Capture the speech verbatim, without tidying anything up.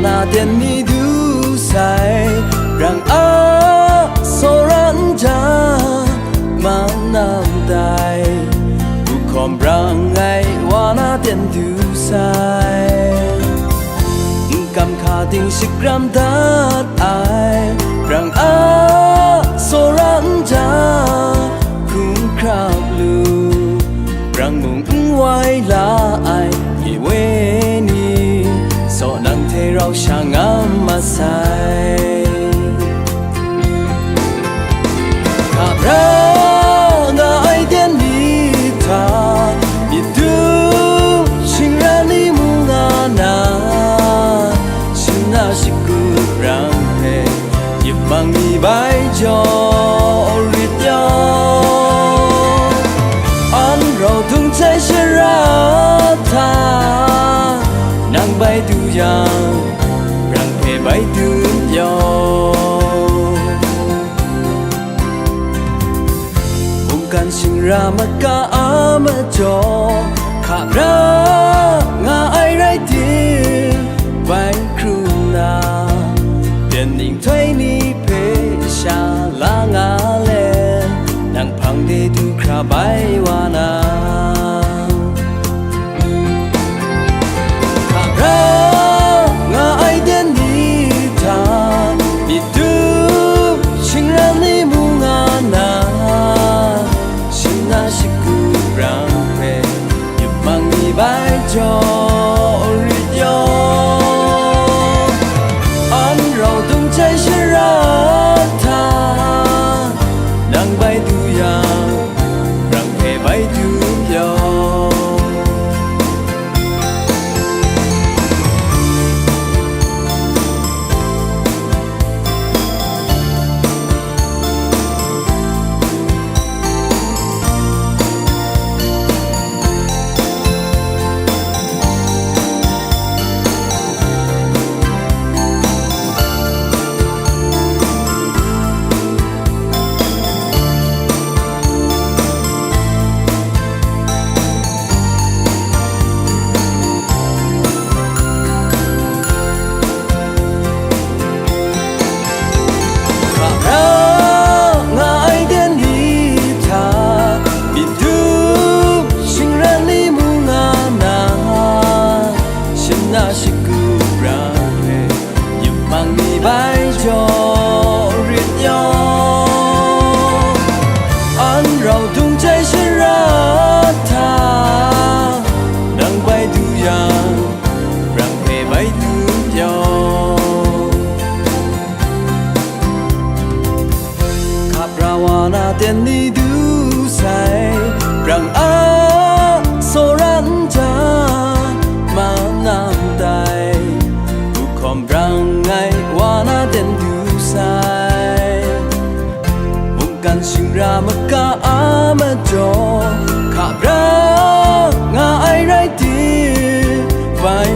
Na ten ni du sai, rang a, sawran ja, manam dai, bukhawm rang ai wa na ten du sai. N kam hka ting shakram dat ai, rang a, sawran ja, hkungkrap lu, rang mung n wai la ai, nye we ni, saw nang hte rau sha ngam masai. Hkap ra nga ai ten ni hta, myit dum shingran ni mu nga na, shana shagu rang hpe, yupmang ni bai jaw rit yawng, an rau dung jai shara hta, nang bai du yang, rang hpe bai du yawng. Mungkan shingra maka a majaw, hkap ra nga ai rai tim, bai hkrum na, byen ninghtoi ni hpe sha la nga let, nang hpang de du hkra bai wa na. Hkap ra nga ai ten ni hta, myit dum shingran ni mu nga na, shana shagu rang hpe, yupmang ni bai jaw rit yawng, an rau dung jai shara hta, nang bai du yang, rang hpe bai du yawng. Hkap ra nga ai ten ni hta, myit dum shingran ni mu nga na, shana shagu rang hpe, yupmang ni bai jaw rit yawng, an rau dung jai shara hta, nang bai du yang, rang hpe bai du yawng. Hkap ra wa na ten ni du sai, rang a, sawran ja, manam dai, bukhawm rang ai wa na ten du sai. Mungkan shingra maka a majaw, hkap ra nga ai rai tim, bai